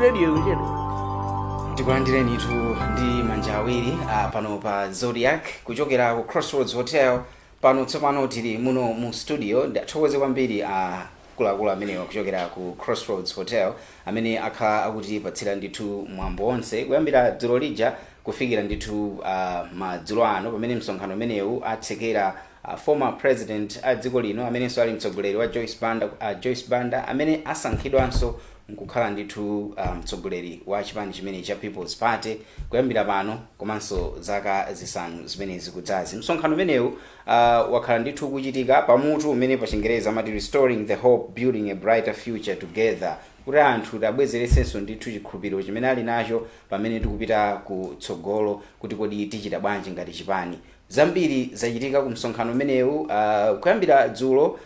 Radio ikuchedwa. Tikulandirenitu ndi manja awiri pano pa Zodiak kuchokera ku Crossroads Hotel. Pano tsopano tili muno mu studio. Ndathokoze kwambiri akuluakulu amenewa kuchokera ku Crossroads Hotel amene akhala akutipatsira ndithu mwambo onse kuyambira dzulo lija kufikira ndithu madzulo ano, pamene msonkhano umenewu atsekera former president a dziko lino amenenso ali mtsogoleri wa Joyce Banda, Joyce Banda, amene asankhidwanso nkukhala ndithu mtsogoleri wa chipani chimene cha People's Party kuyambira pano komanso zaka 5 zimene zikudzazi. Msonkhano umenewu wakhala ndithu kuchitika pamutu umene pa Chingereza amati "Restoring the Hope, Building a Brighter Future Together", kuti anthu tabwezeretsenso ndithu chikhulupiriro chimene ali nacho pamene tikupita kutsogolo, kuti kodi tichita bwanji ngati chipani. Zambiri zachitika ku msonkhano umenewu kuyambira dzulo.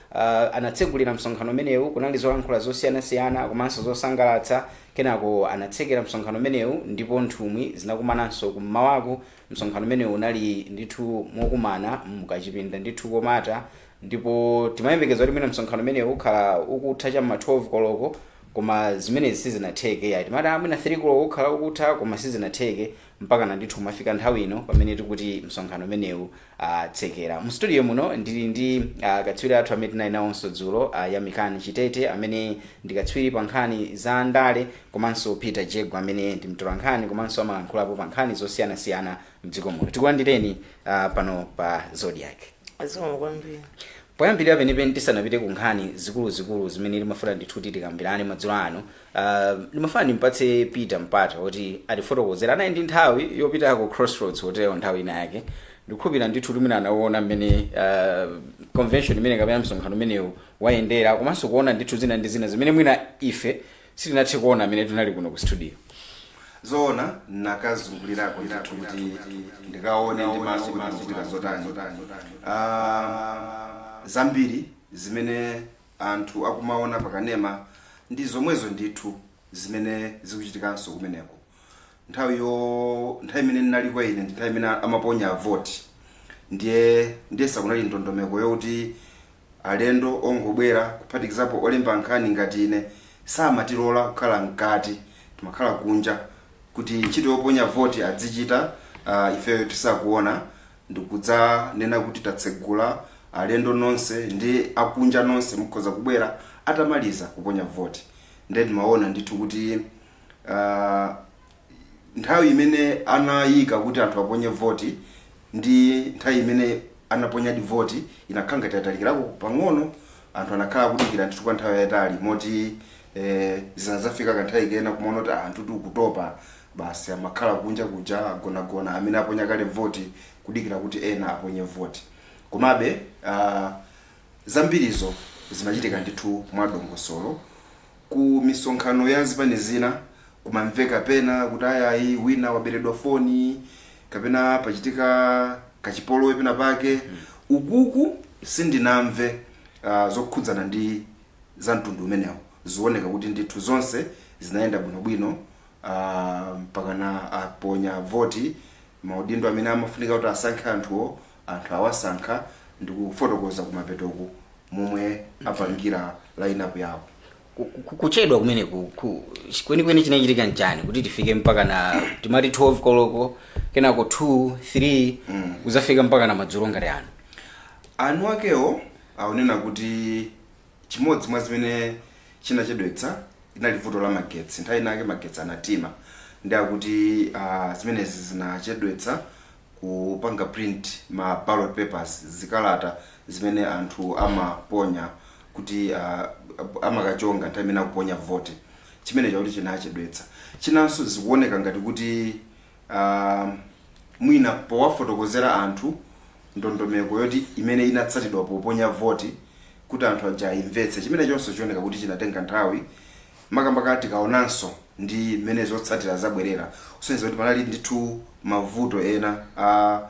Anatsegulira msonkhano umenewu, kunali zolankhula zosiyanasiyana komanso zosangalatsa. Kenako anatsekera msonkhano umenewu ndipo nthumwi zinakumananso kum'mawako. Msonkhano umenewu unali ndithu mokumana mkachipinda ndithu komata, ndipo timayembekeza kuti mwina msonkhano umenewu ukhala ukutha cham'ma 12 koloko, koma zimenezi sizinatheke yayi. Timati amwina 3 koloko ukhala ukutha, koma sizinatheke mpaka na ndithu umafika nthawi ino pamene tikuti msonkhano umenewu atsekera. Mu studio muno ndili ndi katswiri athu amene tinali nawonso dzulo, Yamikani Chitete amene ndi katswiri pa nkhani za ndale, komanso Peter Jegwa amene ndi mtolankhani komanso amalankhulapo pa nkhani zosiyanasiyana mdziko muno. Tikulandireni pano pa Zodiak. Zikomo kwambiri. Poyambirira penipeni, tisanapite ku nkhani zikuluzikulu zimene timafuna ndithu kuti tikambirane madzulo ano, ndimafuna ndimpatse Peter mpata kuti atifotokozera. Anali ndi nthawi yopita ku Crossroads Hotel nthawi ina yake. Ndikukhulupirira ndithu kuti mwina anaona mmene convention imene kapena msonkhano umenewu wayendera, komanso kuona ndithu zina ndi zina zimene mwina ife sitinathe kuona amene tinali kuno ku studio. Zoona, nakazungulirako ndithu kuti ndikaone ndi maso kuti kuchitika zotani. Zambiri zimene anthu akumaona pakanema ndi zomwezo ndithu zimene zikuchitikanso kumeneko. Nthawi imene ndinaliko ine ndi nthawi imene amaponya voti, ndiye sakunali ndondomeko yokuti alendo ongobwera, kuphatikizapo olemba nkhani ngati ine, samatilola kukhala mkati. Timakhala kunja kuti ntchito yoponya voti adzichita ifeyo tisakuona, ndikudzanena kuti tatsegula, alendo nonse ndi akunja nonse mukhoza kubwera, atamaliza kuponya voti. Ndiye timaona ndithu kuti nthawi imene anayika kuti anthu aponye voti ndi nthawi imene anaponyadi voti inakhala ngati yatalikirako pang'ono. Anthu anakhala akudikira ndithu kwa nthawi yayitali, moti zinadzafika kanthawi kena kumaona kuti anthu tikutopa basi, amakhala kunja kuja agonagona amene aponya kale voti, kudikira kuti ena aponye voti. Komabe zambirizo zimachitika ndithu mwadongosolo. Ku misonkhano ya zipani zina kumamveka pena kuti ayayi, wina waberedwa foni kapena pachitika kachipolowe pena pake. Ukuku sindinamve zokhudzana ndi za mtundu umenewo. Zioneka kuti ndithu zonse zinayenda bwinobwino mpakana aponya voti. Maudindo amene amafunika kuti asankhe anthuwo, anthu awasankha ndikufotokoza kumapetoku momwe apangira line-up yawo. Kuchedwa kumene kwenikweni chinachitika nchani kuti tifike mpaka na timati 12 koloko, kenako 2, 3, kuzafika mpaka na madzulo ngati ano? Anu akewo akunena kuti chimodzi mwa zimene chinachedwetsa inali vuto la magetsi. Nthawi inake magetsi anatima, ndi akuti zimenezi zinachedwetsa kupanga print ma ballot papers, zikalata zimene anthu amaponya kuti amakachonga nthawi imene akuponya vote. Chimene chakuti chinachedwetsa. Chinanso, zikuoneka ngati kuti mwina powafotokozera anthu ndondomeko yoti imene inatsatidwa poponya voti kuti anthu aja ayimvetse, chimene chonso chioneka kuti chinatenga nthawi, makamaka tikaonanso ndi mmene zotsatira zabwerera, kusonyeza kuti panali ndithu mavuto ena a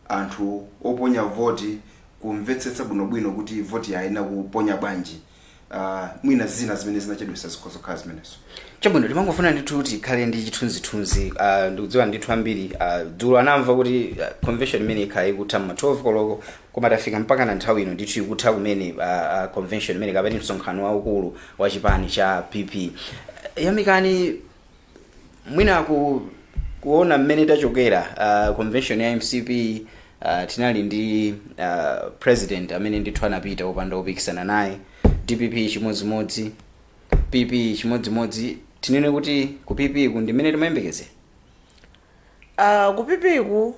anthu oponya voti kumvetsetsa bwinobwino kuti voti ayina kuponya bwanji. Mwina zina zimene zinachedwetsa zikhoza kukhala zimenezo. Chabwino, timangofuna ndithu tikhale ndi chithunzithunzi. Ndikudziwa ndithu ambiri dzulo anamva kuti convention imene ikhala ikutha ma 12 koloko, koma tafika mpaka na nthawi ino ndithu ikutha kumene convention imene kapena msonkhano waukulu wa chipani cha PP. Yamikani. Mwina kuona mmene tachokera, convention ya MCP, tinali ndi president amene ndithu anapita opanda opikisana naye, DPP chimodzimodzi, PP chimodzimodzi. Tinene kuti ku PP ku ndi mmene timayembekezera? Ku PP ku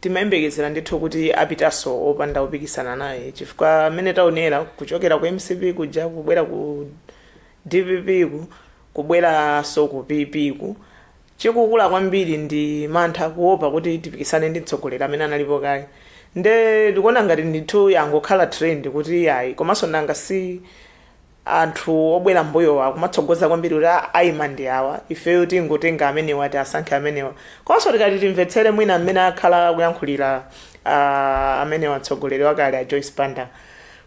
timayembekezera ndithu kuti apitanso opanda opikisana naye, chifukwa mmene taonera kuchokera ku MCP kuja, kubwera ku DPP ku, kubweranso ku PP ku, chikukula kwambiri ndi mantha, kuopa kuti tipikisane ndi mtsogoleri amene analipo kale. Nde ndikuona ngati ndithu yangokhala trend kuti ayi. Komanso nanga si anthu obwera mbuyowa akumatsogoza kwambiri kuti ayima ndi awa, ifeyo tingotenga amenewa, ti asankhe amenewa. Komanso tikati timvetsere mwina mmene akhala kuyankhulira amenewa, mtsogoleri wakale a Joyce Banda,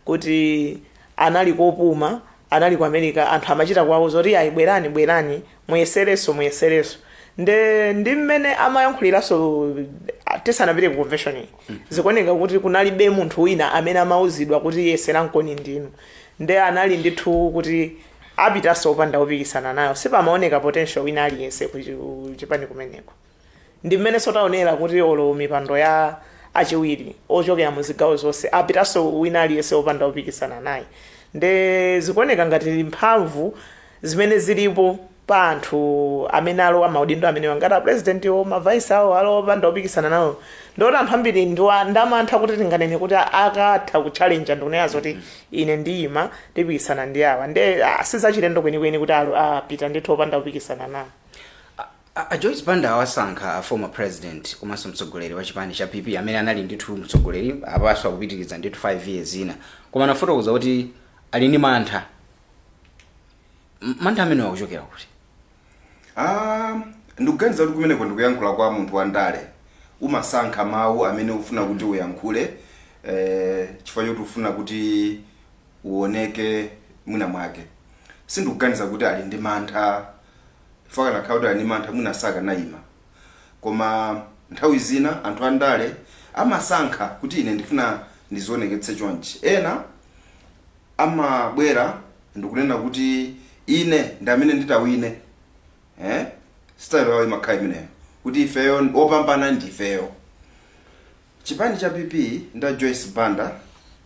kuti anali kopuma, anali ku America, anthu amachita kwawo zoti ayi, bwerani, bwerani, muyeserenso, muyeserenso. Nde ndi mmene amayankhuliranso tisanapite ku convention iyi, zikuoneka kuti kunalibe munthu wina amene amauzidwa kuti yeserankoni ndinu. Nde anali ndithu kuti apitanso opanda opikisana nayo, sipamaoneka potential wina aliyense ku chipani kumeneko. Ndi mmenenso taonera kuti olo mipando ya achiwiri ochokera mu zigawo zonse apitanso wina aliyense opanda opikisana naye. Nde zikuoneka ngati mphamvu zimene zilipo pa anthu amene alowa maudindo amenewa, ngati a president o ma vice awo alowa opanda opikisana nawo, ndoti anthu ambiri ndamantha kuti tinganene kuti akatha kutchalenja ndikunena zoti ine ndiyima, ndipikisana ndi awa. Nde sizachilendo kwenikweni kuti apita ndithu opanda opikisana nawo. A Joyce Banda awasankha a former president komanso mtsogoleri wa chipani cha PP, amene anali ndithu mtsogoleri apaso akupitiriza ndithu 5 years ina, koma anafotokoza kuti ali ndi mantha. Mantha amene akuchokera kuti? Ah, ndikuganiza kuti kumeneko ndikuyankhula kwa munthu wandale. Umasankha mawu amene ufuna kuti uyankhule, chifukwa choti ufuna kuti uoneke mwina mwake. Sindikuganiza kuti ali ndi mantha, chifukwa kanakhala kuti ali ndi mantha mwina sakanayima. Koma nthawi zina anthu andale amasankha kuti ine ndifuna ndizioneketse chonchi. Ena amabwera ndikunena kuti ine ndi amene nditawine, eh? Style yawo imakhala imeneyo, kuti ifeyo opambana ndifeyo. Chipani cha PP nda Joyce Banda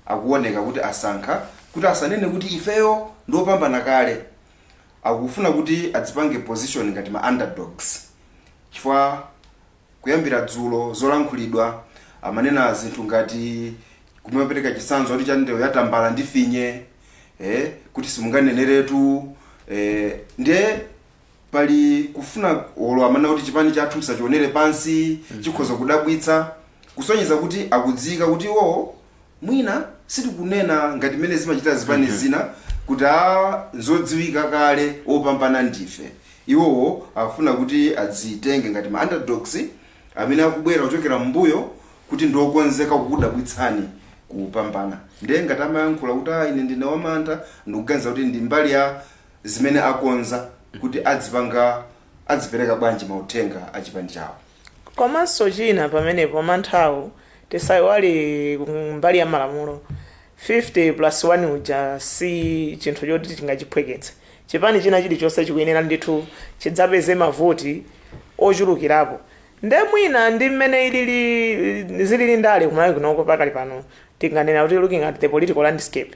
akuoneka kuti asankha kuti asanene kuti ifeyo ndi opambana kale. Akufuna kuti adzipange position ngati ma underdogs, chifukwa kuyambira dzulo zolankhulidwa amanena zinthu ngati kumapereka chitsanzo kuti cha ndewu yatambala ndi finye, kuti simunganeneretu, ndiye pali kufuna olo amanena kuti chipani chathu musachionere pansi, chikhoza kudabwitsa, kusonyeza kuti akudzika kuti iwowo mwina sitikunena ngati mmene zimachita zipani zina kuti a nzodziwika kale opambana ndife. Iwowo akufuna kuti adzitenge ngati ma underdogs amene akubwera kuchokera mbuyo, kuti ndiokonzeka kukudabwitsani kupambana. Ndiye ngati amayankhula kuti a ine ndine wamantha, ndikuganiza kuti ndi mbali ya zimene akonza kuti adzipanga, adzipereka bwanji mauthenga a chipani chawo. Komanso china pamenepo, manthawo tisayiwale mbali ya malamulo, 50 plus 1 uja si chinthu choti tingachiphweketse. Chipani china chilichonse chikuyenera ndithu chidzapeze mavoti ochulukirapo. Nde mwina ndi mmene ilili, zilili ndale kumalawi kunoko pakali pano, tinganena kuti looking at the political landscape,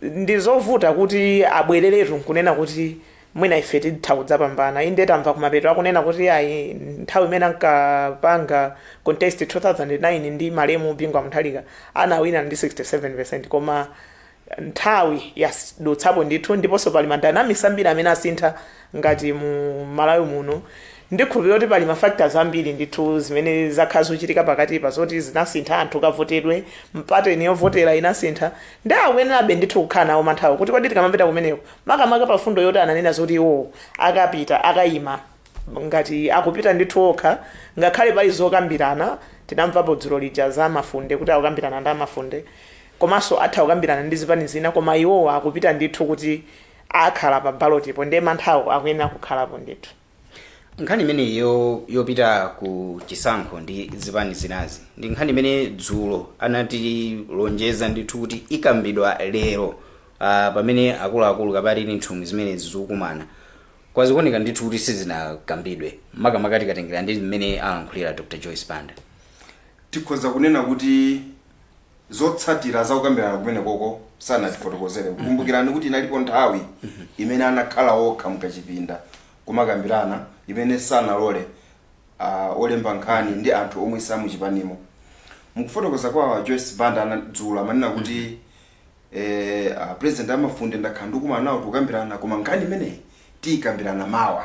ndi zovuta kuti abwereretu nkunena kuti mwina ife titha kudzapambana. Inde, tamva kumapeto akunena kuti ayi, nthawi imene ankapanga contest 2009 ndi malemu Bingu Mutharika anawina ndi 67, koma nthawi yadutsapo ndithu, ndiponso pali ma dynamics ambiri amene asintha ngati mu Malawi muno. Ndikhulupirira kuti pali ma factors ambiri ndithu zimene zakhala zochitika pakati pa zoti zinasintha anthu kavotedwe, pattern yovotera inasintha. Ndi akuyenerabe ndithu kukhala nawo manthawo kuti kodi tikamapita kumeneko, makamaka pa fundo yoti ananena zoti iwowo akapita, akayima ngati akupita ndithu okha, ngakhale pali zokambirana. Tinamvapo dzulo lija za mafunde kuti akukambirana ndi amafunde, komanso atha kukambirana ndi zipani zina, koma iwowo akupita ndithu kuti akhala pa ballot po. Ndiye manthawo akuyenera kukhalapo ndithu. Nkhani imene yopita ku chisankho ndi zipani zinazi ndi nkhani imene dzulo anatilonjeza ndithu kuti ikambidwa lero, pamene akuluakulu kapatini nthumwi zimene zikukumana. Kwazikuoneka ndithu kuti sizinakambidwe, makamaka tikatengera ndi mmene alankhulira Dr Joyce Banda. Tikhoza kunena kuti zotsatira zakukambirana kumene koko sanatifotokozere. Kumbukirani kuti inalipo nthawi imene anakhala okha mkachipinda kumakambirana, imene sanalole olemba nkhani ndi anthu omwe samuchipanimo. Mukufotokoza kwawo, Joyce Banda anadzulo amanena kuti president amafunde ndakhala ndikumana nawo, tikukambirana, koma nkhani imeneyi tiyikambirana mawa.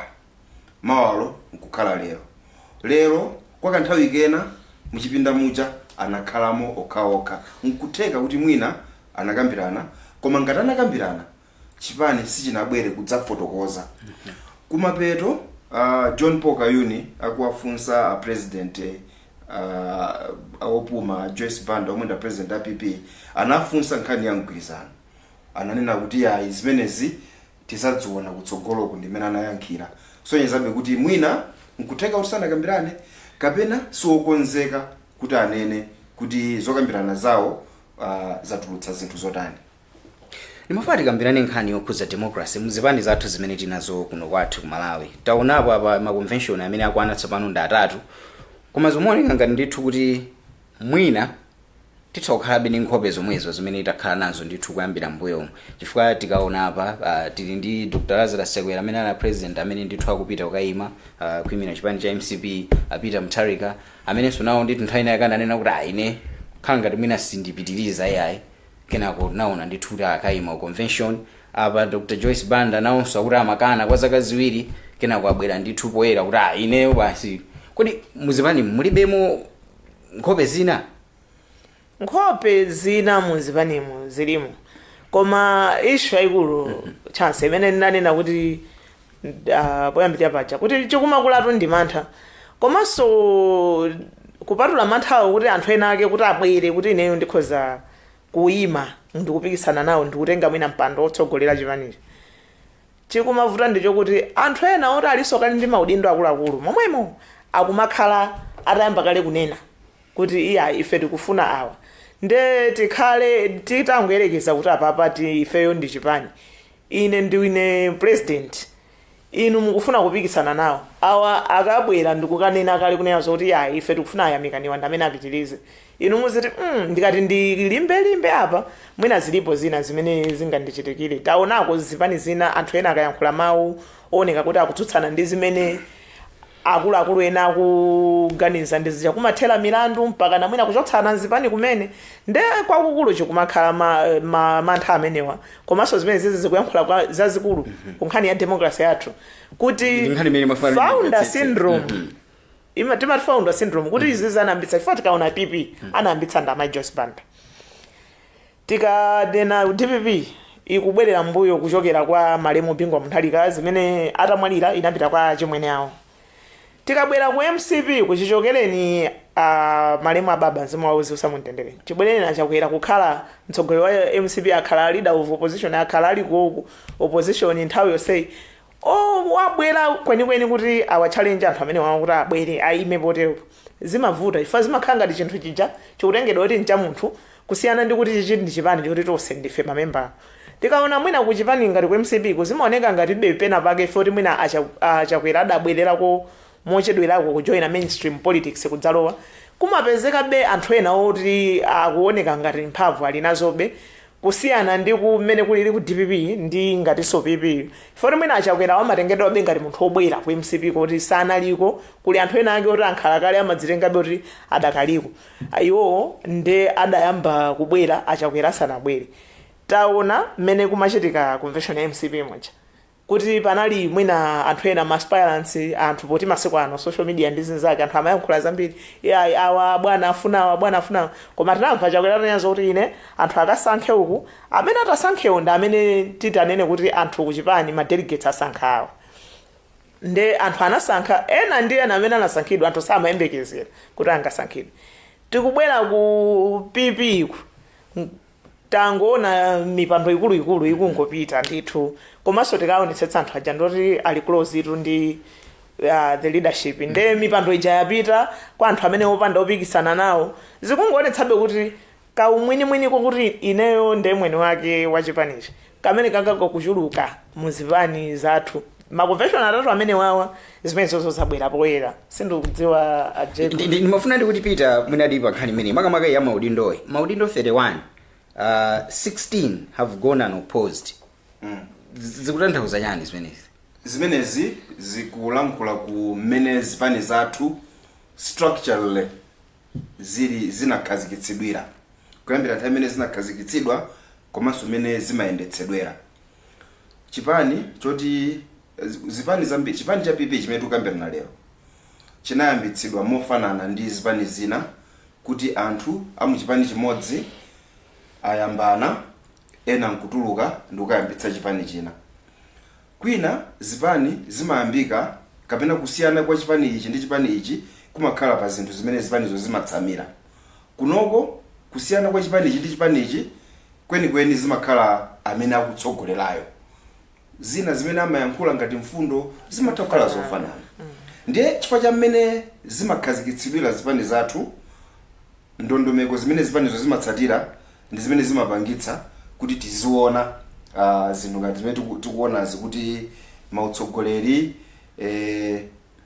Mawalo nkukhala lero. Lero kwa kanthawi kena muchipinda muja anakhalamo okhaokha. Nkutheka kuti mwina anakambirana, koma ngati anakambirana, chipani sichinabwere kudzafotokoza. Kumapeto John Paul Kayuni akuwafunsa a president opuma Joyce Banda, omwe nda president a PP, anafunsa nkhani ya mgwirizano. Ananena kuti ayi, zimenezi tizadziona kutsogoloku, ndimene anayankhira. Sonyezabe kuti mwina nkutheka kuti sanakambirane kapena siwokonzeka kuti anene kuti zokambirana zawo zatulutsa zinthu zotani. Ndimafuna tikambirane nkhani yokhudza democracy muzipani zathu zimene tinazo kuno kwathu ku Malawi. Taonapo apa ma convention amene akwana tsopano ndi atatu, koma zimaoneka ngati ndithu kuti mwina titha kukhalabe ndi nkhope zomwezo zimene takhala nazo ndithu kuyambira mbuyomu, chifukwa tikaona apa tili ndi Dr Lazarus Chakwera amene ali president, amene ndithu akupita kukayima kuyimira chipani cha MCP, a Peter Mutharika amenenso nawo ndithu nthawi inayi akananena kuti ah, ine khala ngati mwina sindipitiriza iyayi, kenako naona ndithu kuti akayima ku convention. Apa Dr Joyce Banda nawonso akuti amakana kwa zaka 2, kenako abwera ndithu poyera kuti ah, ineyo basi. Kodi muzipani mulibemo nkhope zina? Nkhope zina muzipanimu zilimo, koma issue yayikulu, chance imene ndinanena kuti poyambirira paja, kuti chikumakulatu ndi mantha, komanso kupatula manthawo kuti anthu ena ake kuti abwere kuti ineyo ndikhoza kuyima ndikupikisana nawo ndikutenga mwina mpando wotsogolera chipanichi, chikumavuta ndichokuti anthu ena oti alinso kale ndi maudindo akuluakulu momwemo akumakhala atayamba kale kunena kuti iya, ife tikufuna awa. Nde tikhale titangoyerekeza kuti apapa ti ifeyo ndi chipani, ine ndine president, inu mukufuna kupikisana nawo, awa akabwera ndikukanena kale kunena zoti ya, ife tikufuna ayamikaniwa ndi amene apitirize, inu muziti ndikati ndilimbelimbe apa, mwina zilipo zina zimene zingandichitikire. Taonako zipani zina anthu ena akayankhula mawu ooneka kuti akutsutsana ndi zimene akuluakulu ena akuganiza, ndi zija kumathera milandu mpaka namwina kuchotsana nzipani kumene. Nde kwakukulu chikumakhala mantha amenewa, komanso zimene zizi zikuyankhula kwa zazikulu ku nkhani ya democracy yathu kuti Ndi nkhani imene imafana founder ndimvetsetse. syndrome. Timati founder syndrome kuti izi zanayambitsa, chifukwa tikaona PP anayambitsa ndi amayi Joyce Banda. Tikanena DPP ikubwerera mbuyo kuchokera kwa malemu Bingu wa Mutharika, zimene atamwalira inapita kwa chimwene awo. Tikabwera ku MCP, kuchichokereni malemu ababa, mzimu wawo uuse mumtendere, chibwerereni achakwera kukhala mtsogoleri wa MCP, akhala leader of opposition, akhala ali ku opposition nthawi yonseyi. O wabwera kwenikweni kuti awa challenge anthu amene wawo kuti abwere aime potero, zimavuta chifukwa zimakhala ngati chinthu chija chikutengedwa kuti ncha munthu, kusiyana ndi kuti chichi ndi chipani choti tonse ndife mamemba. Tikaona mwina ku chipani ngati ku MCP kuzimaoneka ngati be pena pake foti mwina achakwera adabwererako mochedwerako kujoina mainstream politics kudzalowa, kumapezeka be anthu ena oti akuoneka ngati mphamvu ali nazobe, kusiyana ndi kumene kulili ku DPP ndi ngatinso PP, foti mwina achakwera amatengedwa be ngati munthu wobwera ku MCP kuti sanaliko. Kuli anthu ena ake oti ankhala kale, amadzitengabe kuti adakaliko iwowo, nde adayamba kubwera achakwera asanabwere. Taona mmene kumachitika convention ya MCP muja kuti panali mwina anthu ena, ma aspirants, anthu poti masiku ano social media ndi zinzake, anthu amayankhula zambiri, ya awa bwana afuna, awa bwana afuna, koma tinamva Chakwera atanena kuti ine anthu akasankhe uku, amene atasankhewo ndi amene titanene kuti anthu kuchipani, ma delegates asankha awa. Nde anthu anasankha ena ndi ena amene anasankhidwa, anthu samayembekezera kuti angasankhidwe. Tikubwera ku PP ku, tangoona mipando ikuluikulu ikungopita ndithu, komanso tikaonetsetsa anthu aja ndoti ali close itu ndi the leadership, nde mipando ija yapita kwa anthu amene opanda opikisana nawo. Zikungoonetsabe kuti kaumwinimwiniko kuti ineyo nde mwini wake wa chipanichi kamene kakako kuchuluka muzipani zathu. Ma convention atatu amene wawa, zimene zozo zabwera poyera. Sindikudziwa ajeko. Ndimafuna ndikuti Peter mwinadi pa nkhani imene makamaka ya maudindoyi, maudindo 31, 16 have gone unopposed. Zikutanthauza chani zimenezi? Zimenezi zikulankhula ku mmene zipani zathu structurally zili, zinakhazikitsidwira kuyambira nthawi imene zinakhazikitsidwa komanso mmene zimayendetsedwera. Chipani choti zipani zambiri, chipani cha PP chimene tikukambirana lero, chinayambitsidwa mofanana ndi zipani zina, kuti anthu amuchipani chimodzi ayambana, ena nkutuluka ndi kukayambitsa chipani china. Kwina zipani zimayambika kapena kusiyana kwa chipani ichi ndi chipani ichi kumakhala pa zinthu zimene zipanizo zimatsamira. Kunoko kusiyana kwa chipani ichi ndi chipani ichi kwenikweni zimakhala amene akutsogolerayo. Zina zimene amayankhula ngati mfundo zimatha kukhala zofanana. Ndiye chifukwa cha mmene zimakhazikitsidwira zipani zathu, ndondomeko zimene zipanizo zimatsatira ndi zimene zimapangitsa kuti tiziona zinthu ngati zimene tikuonazi, kuti mautsogoleri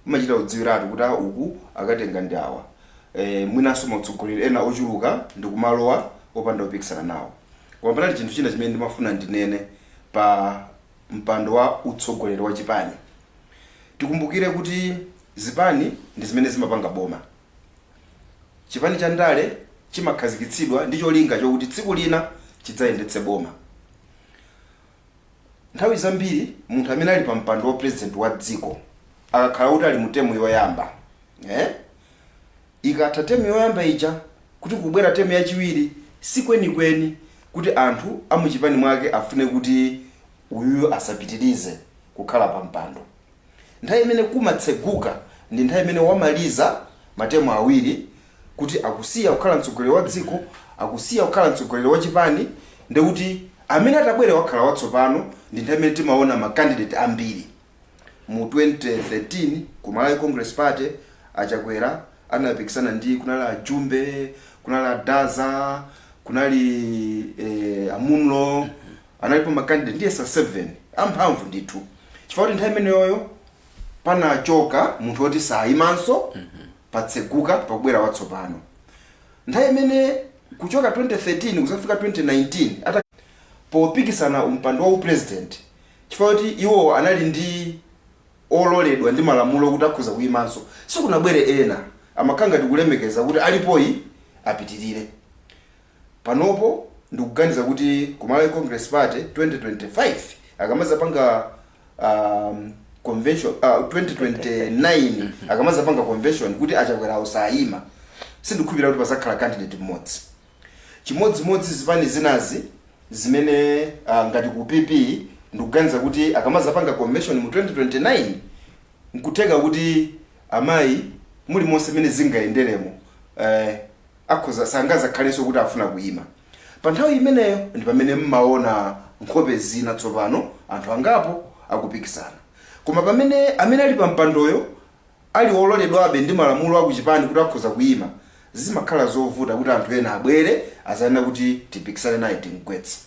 machita kudziwiratu kuti uku akatenga ndi awa, mwinanso mautsogoleri ena ochuluka ndi kumalowa opanda kupikisana nawo. Koma panali chinthu china chimene ndimafuna ndinene pa mpando wa utsogoleri wa chipani. Tikumbukire kuti zipani ndi zimene zimapanga boma. Chipani cha ndale chimakhazikitsidwa ndi cholinga chokuti tsiku lina chidzayendetse boma. Nthawi zambiri munthu amene ali pa mpando wa president wa dziko akakhala kuti ali mu term yoyamba, Ikatha term yoyamba ija kuti kubwera term yachiwiri, sikwenikweni kuti anthu amuchipani mwake afune kuti uyuyu asapitirize kukhala pa mpando. Nthawi imene kumatseguka ndi nthawi imene wamaliza ma term awiri, kuti akusiya kukhala mtsogoleri wa dziko, akusiya kukhala mtsogoleri wa chipani, ndikuti amene atabwere wakhala watsopano. Ndi nthawi imene timaona ma candidate ambiri. Mu 2013 ku Malawi Congress Party, Achakwera anapikisana ndi, kunali Ajumbe, kunali Adaza, kunali Amunlo, analipo ma candidate ndiyesa 7 amphamvu ndithu, chifukwa kuti nthawi imeneyoyo panachoka munthu woti sayimanso, patseguka, pakubwera watsopano. Nthawi imene kuchoka 2013 kuzafika 2019, ata popikisana umpando wa upresident, chifukwa kuti iwo anali ndi ololedwa ndi malamulo kuti akhoza kuyimanso, sikunabwere ena, amakhala ngati kulemekeza kuti alipoyi apitirire. Panopo ndikuganiza kuti ku Malawi Congress Party 2025 akamazapanga convention, 2029 akamazapanga convention kuti Achakwerawo sayima, sindikukhulupirira kuti pazakhala candidate mmodzi. Chimodzimodzi zipani zinazi zimene ngati ku PP, ndikuganiza kuti akamazapanga convention mu 2029, nkutheka kuti amayi mulimonse mmene zingayenderemo, akhoza sangazakhalenso kuti afuna kuyima pa nthawi imeneyo. Ndi pamene mmaona nkhope zina tsopano, anthu angapo akupikisana. Koma pamene amene ali pa mpandoyo ali ololedwabe ndi malamulo akuchipani kuti akhoza kuyima, zimakhala zovuta kuti anthu ena abwere azanena kuti tipikisane naye, timgwetse.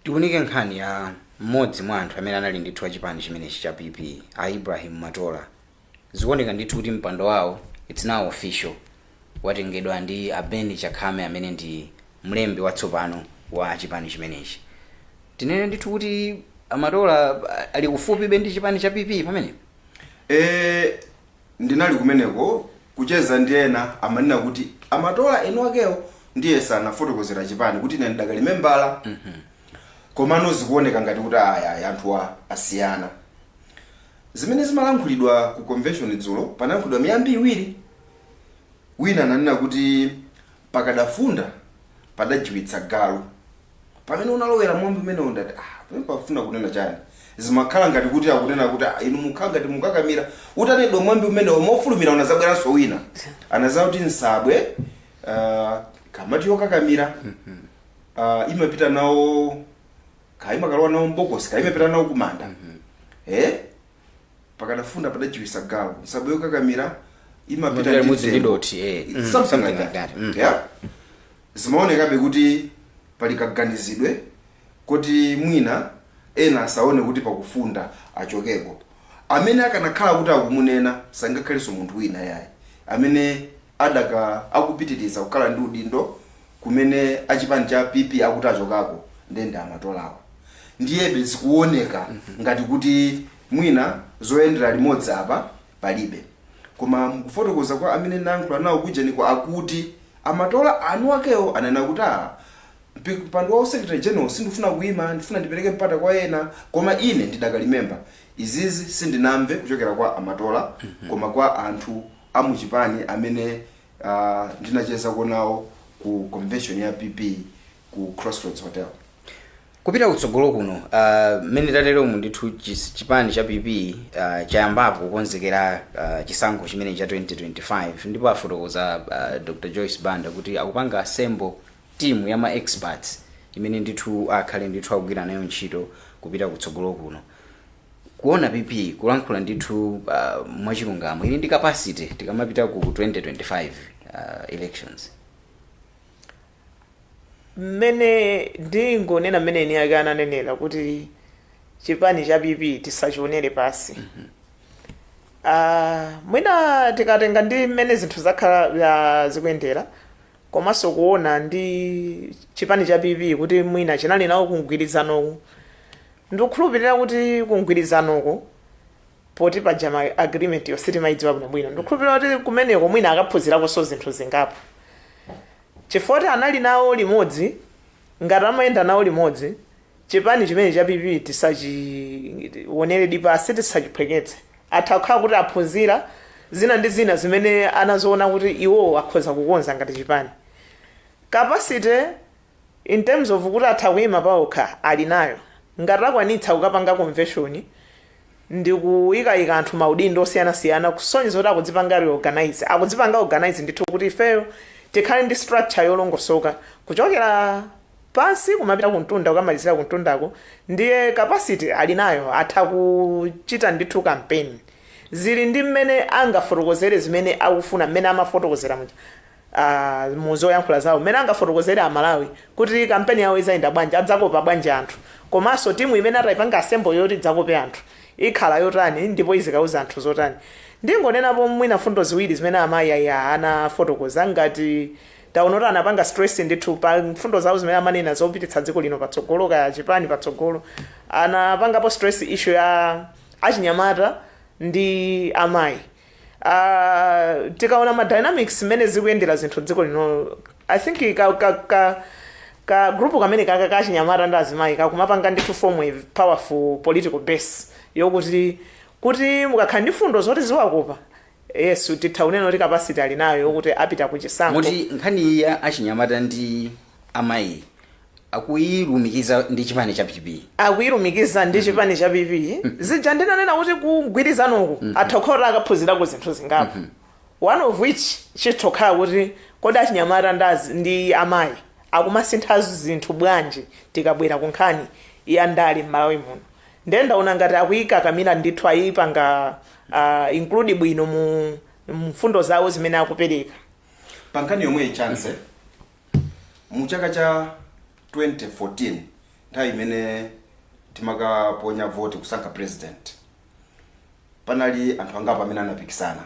Tiunike nkhani ya mmodzi mwa anthu amene anali ndithu achipani chimenechi cha PP, a Ibrahim Matola. Zikuoneka ndithu kuti mpando wawo, it's now official, watengedwa ndi a Ben Chakhame amene ndi mlembi watsopano wa chipani chimenechi. Tinene ndithu kuti Amatola ali kufupibe ndi chipani cha PP pamene? Ndinali kumeneko kucheza ndi ena, amanena kuti Amatola enu akewo ndiye sanafotokozera chipani kuti ine ndakali membala, komano zikuoneka ngati kuti aya anthuwa asiyana. Zimene zimalankhulidwa ku convention dzulo, panalankhulidwa miyambi iwiri. Wina ananena kuti pakadafunda padajiwitsa galu. Pamene unalowera mwambi umenewo ndati, ah, pamene pafuna kunena chani? Zimakhala ngati kuti akunena kuti, ah, inu mukhala ngati mukakamira. Utanedwa mwambi umenewo mofulumira, unazabweranso wina anaza kuti nsabwe kamati yokakamira imapita nawo, kaimakalowa nawo mbokosi, kaimapita nawo kumanda. Pakadafunda padajiwisa galu, nsabwe yokakamira imapita Imapita limodzi ndi mtengo. dothi. Something Something like like that. that. Yeah, zimaonekabe kuti pali kaganizidwe kuti mwina Ena asaone kuti pakufunda achokeko. Amene akanakhala kuti akumunena sangakhalenso munthu wina yayi, amene adaka akupitiriza kukhala ndi udindo kumene achipani cha PP akuti achokako, ndende amatolawa. Ndiyebe zikuoneka ngati kuti mwina zoyendera limodzi apa palibe, koma mukufotokoza kwa amene nayankhula nawo kujeniko akuti amatola anu akewo anena kuti a mpando wa secretary general sindifuna kuyima, ndifuna ndipereke mpata kwa ena, koma ine ndidakali member. Izizi sindinamve kuchokera kwa amatola, koma kwa anthu amuchipani amene ndinachezako nawo ku convention ya PP ku Crossroads Hotel. Kupita kutsogolo kuno, mmene tateromu ndithu chipani cha PP chayambapo kukonzekera chisankho chimene cha 2025, ndipo afotokoza Dr Joyce Banda kuti akupanga assemble team ya ma experts imene ndithu akhale ndithu akugwira nayo ntchito kupita kutsogolo kuno. Kuona PP, kulankhula ndithu mwachilungamo, ili ndi capacity tikamapita ku 2025 elections? Mmene ndingonena mmene eni ake ananenera kuti chipani cha PP tisachionere pasi. Mwina tikatenga ndi mmene zinthu zakhala zikuyendera, komanso kuona ndi chipani cha PP kuti mwina chinali nawo kumgwirizanoku, ndikukhulupirira kuti kumgwirizanoku, poti paja ma agreement yo sitimayidziwa bwinobwino, ndikukhulupirira kuti kumeneko mwina akaphunzirakonso zinthu zingapo, chifukwa kuti anali nawo limodzi. Ngati amayenda nawo limodzi, chipani chimene cha PP tisachionere pasi, tisachiphweketse. Atha kukhala kuti aphunzira zina ndi zina zimene anazoona kuti iwo akhoza kukonza ngati chipani. Capacity in terms of kuti atha kuyima paokha ali nayo, ngati akwanitsa kukapanga convention ndi kuyikayika anthu maudindo osiyanasiyana, kusonyeza kuti akudzipanga reorganize, akudzipanga organize ndithu kuti ifeyo tikhale ndi structure yolongosoka kuchokera pansi kumapita kuntunda, kukamalizira kuntundako. Ndiye capacity ali nayo, atha kuchita ndithu campaign. Zili ndi mmene angafotokozere zimene akufuna, mmene amafotokozera muja muzoyankhula zawo, mmene angafotokozere Amalawi kuti kampeni yawo izayenda bwanji, adzakopa bwanji anthu, komanso timu imene atayipanga assemble yoti idzakope anthu ikhala yotani, ndipo izikauza anthu zotani. Ndingonenapo mwina fundo ziwiri zimene amayi aya anafotokoza. Ngati taona kuti anapanga stress ndithu pa mfundo zawo zimene amanena zopititsa dziko lino patsogolo, kaya chipani patsogolo, anapangapo stress issue ya achinyamata ndi amayi. Tikaona ma dynamics mmene zikuyendera zinthu dziko lino, I think ka group kamene kaka kachinyamata ndi azimayi kakumapanga ndithu form a powerful political base yokuti kuti mukakhala ndi fundo zoti ziwakopa, yes, titha kunena kuti capacity ali nayo yokuti apita ku chisankho. Muti nkhani ya achinyamata ndi amayi akuyilumikiza ndi chipani cha PP? Akuyilumikiza ndi chipani cha PP. Zija ndinanena kuti kugwirizanoku atha kukhala kuti akaphunzirako zinthu zingapo, one of which chitokhala kuti kodi achinyamata ndi amayi akumasintha zinthu bwanji tikabwera ku nkhani ya ndale m'Malawi muno? Ndiye ndaona ngati akuyikakamira ndithu, ayipanga include bwino mu mfundo zawo zimene akupereka. Pa nkhani yomwe, chance mu chaka cha 2014, nthawi imene timakaponya voti kusankha president, panali anthu angapo amene anapikisana,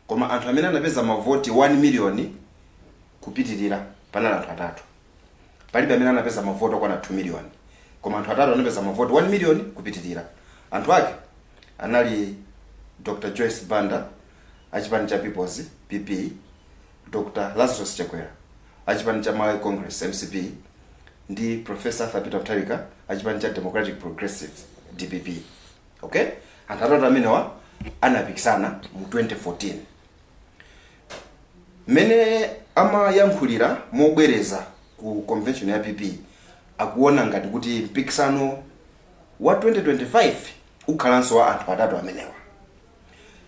koma anthu amene anapeza mavoti 1 million kupitirira panali anthu atatu. Palibe amene anapeza mavoti okwana 2 million, koma anthu atatu anapeza mavoti 1 million kupitirira. Anthu ake anali Dr Joyce Banda achipani cha Peoples, PP, Dr Lazarus Chakwera achipani cha Malawi Congress, MCP, ndi Professor Arthur Peter Mutharika achipani cha Democratic Progressive, DPP. Okay, anthu atatu amenewa anapikisana mu 2014. Mmene amayankhulira mobwereza ku convention ya PP, akuona ngati kuti mpikisano wa 2025 ukhalanso wa anthu atatu amenewa.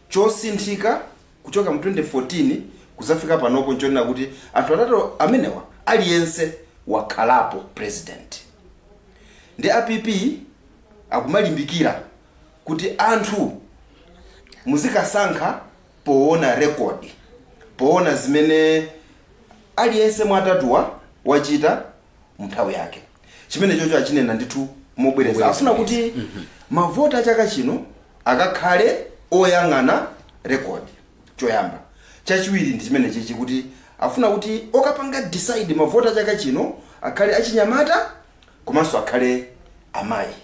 Chosinthika kuchoka mu 2014 kuzafika panopo nchonena kuti anthu atatu amenewa aliyense wakhalapo president, ndi a PP akumalimbikira kuti anthu muzikasankha poona record, poona zimene aliyense mwa atatuwa wachita munthawi yake. Chimene chocho achinena ndithu. Mobwereza. Afuna kuti mavoti a chaka chino akakhale oyang'ana record, choyamba. Chachiwiri ndi chimene chichi, kuti afuna kuti okapanga decide mavoti a chaka chino akhale achinyamata komanso akhale amayi.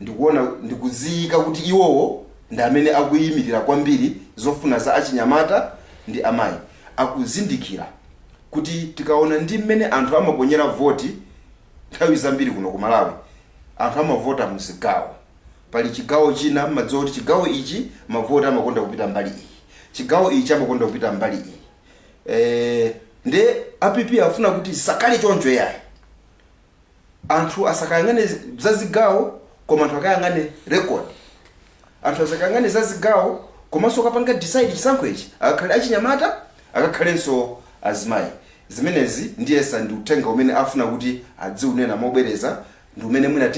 Ndikuona ndikuziyika kuti iwowo ndi amene akuyimirira kwambiri zofuna za achinyamata ndi amayi. Akuzindikira kuti tikaona ndi mmene anthu amaponyera voti nthawi zambiri kuno ku Malawi, anthu amavota mzigawo. Pali chigawo china mmadziwa kuti chigawo ichi mavoti amakonda kupita mbali iyi, chigawo ichi amakonda kupita mbali iyi. Nde a PP afuna kuti sakhale choncho yayi, anthu asakayang'ane za zigawo, koma anthu akayang'ane record. Anthu asakayang'ane za zigawo, komanso akapanga decide chisankho ichi akakhale achinyamata, akakhalenso azimayi. Zimenezi ndiyesa ndi uthenga umene afuna kuti adziunena mobwereza, ndi umene mwina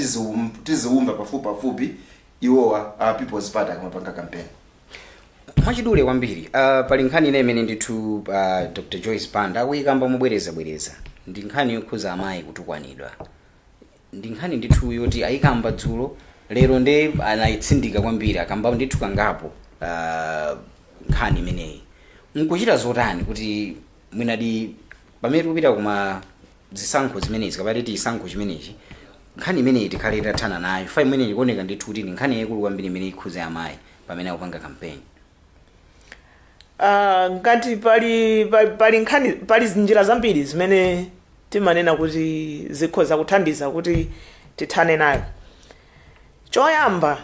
tiziumva pafupi pafupi iwowa a People's Party akamapanga campaign. Mwachidule kwambiri, pali nkhani ina imene ndithu Dr Joyce Banda akuyikamba mobwerezabwereza, ndi nkhani yokhuza amayi kutukwanidwa. Ndi nkhani ndithu yoti ayikamba dzulo, lero nde anayitsindika kwambiri, akamba ndithu kangapo nkhani imeneyi. Nkuchita zotani kuti mwinadi pamene tikupita kuma zisankho zimenezi, kapati chisankho chimenechi, nkhani imeneyi tikhale tathana nayo? Fa imeneyi ikuoneka ndithu kuti ndi nkhani yayikulu kwambiri imene ikhuza amayi pamene akupanga campaign. Ngati pali nkhani, pali njira zambiri zimene timanena kuti zikhoza kuthandiza kuti tithane nayo. Choyamba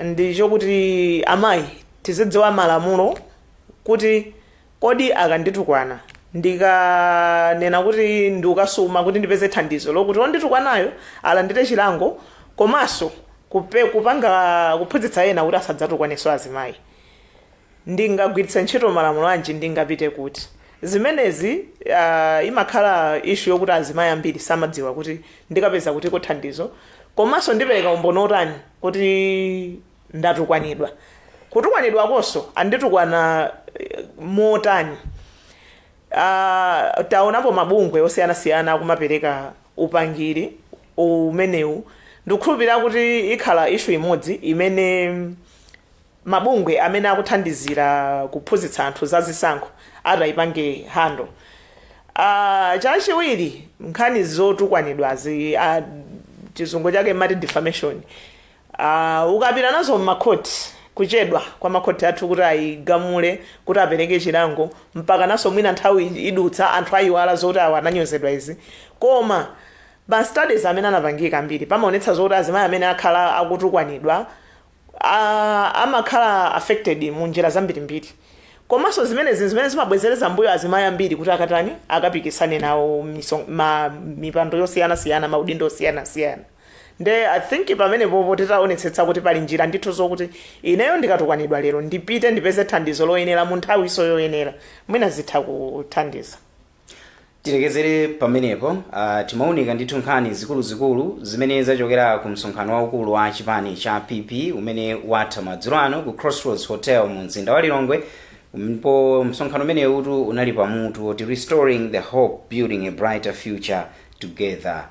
ndi chokuti amayi tizidziwa malamulo, kuti kodi akanditukwana ndikanena kuti ndikasuma kuti ndipeze thandizo lokuti onditukwanayo alandire chilango, komanso kupanga kuphunzitsa ena kuti asadzatukwanenso azimayi, ndingagwiritse ntchito malamulo anji, ndingapite kuti? Zimenezi imakhala issue yokuti azimayi ambiri samadziwa kuti ndikapeza kutiko thandizo, komanso ndipereka umboni otani kuti ndatukwanidwa, kutukwanidwa konso anditukwana motani. Taonapo mabungwe osiyanasiyana akumapereka upangiri umenewu. Ndikukhulupirira kuti ikhala issue imodzi imene mabungwe amene akuthandizira kuphunzitsa anthu za zisankho atayipange handle. Chachiwiri, nkhani zotukwanidwazi, chizungu chake mati defamation, ukapita nazo mmakhoti, kuchedwa kwa makhoti athu kuti ayigamule, kuti apereke chilango, mpaka naso mwina nthawi idutsa, anthu ayiwala zoti awa ananyozedwa izi. Koma ma studies amene anapangika ambiri pamaonetsa zoti azimayi amene akhala akutukwanidwa amakhala affected mu njira zambirimbiri, komanso zimenezi zimene zimabwezereza mbuyo azimayi ambiri kuti akatani, akapikisane nawo mipando yosiyanasiyana, maudindo osiyanasiyana. Nde I think pamene popo titaonetsetsa kuti pali njira ndithu zokuti ineyo ndikatukwanidwa lero ndipite ndipeze thandizo loyenera mu nthawiso yoyenera, mwina zitha kuthandiza. Tilekezere pamenepo. Timaunika ndithu nkhani zikuluzikulu zimene zachokera ku msonkhano waukulu wa chipani cha PP umene watha madzulo ano ku Crossroads Hotel mu mzinda wa Lilongwe, ndipo msonkhano umenewutu unali pamutu oti "Restoring the Hope, Building a Brighter Future Together",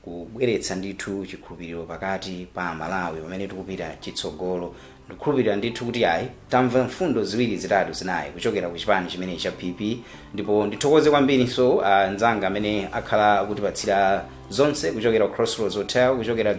kubweretsa ndithu chikhulupiriro pakati pa Malawi pamene tikupita chitsogolo. Ndikukhulupirira ndithu kuti ayi, tamva mfundo ziwiri, zitatu, zinayi kuchokera ku chipani chimene cha PP, ndipo ndithokoze kwambirinso anzanga amene akhala akutipatsira zonse kuchokera ku Crossroads Hotel, kuchokera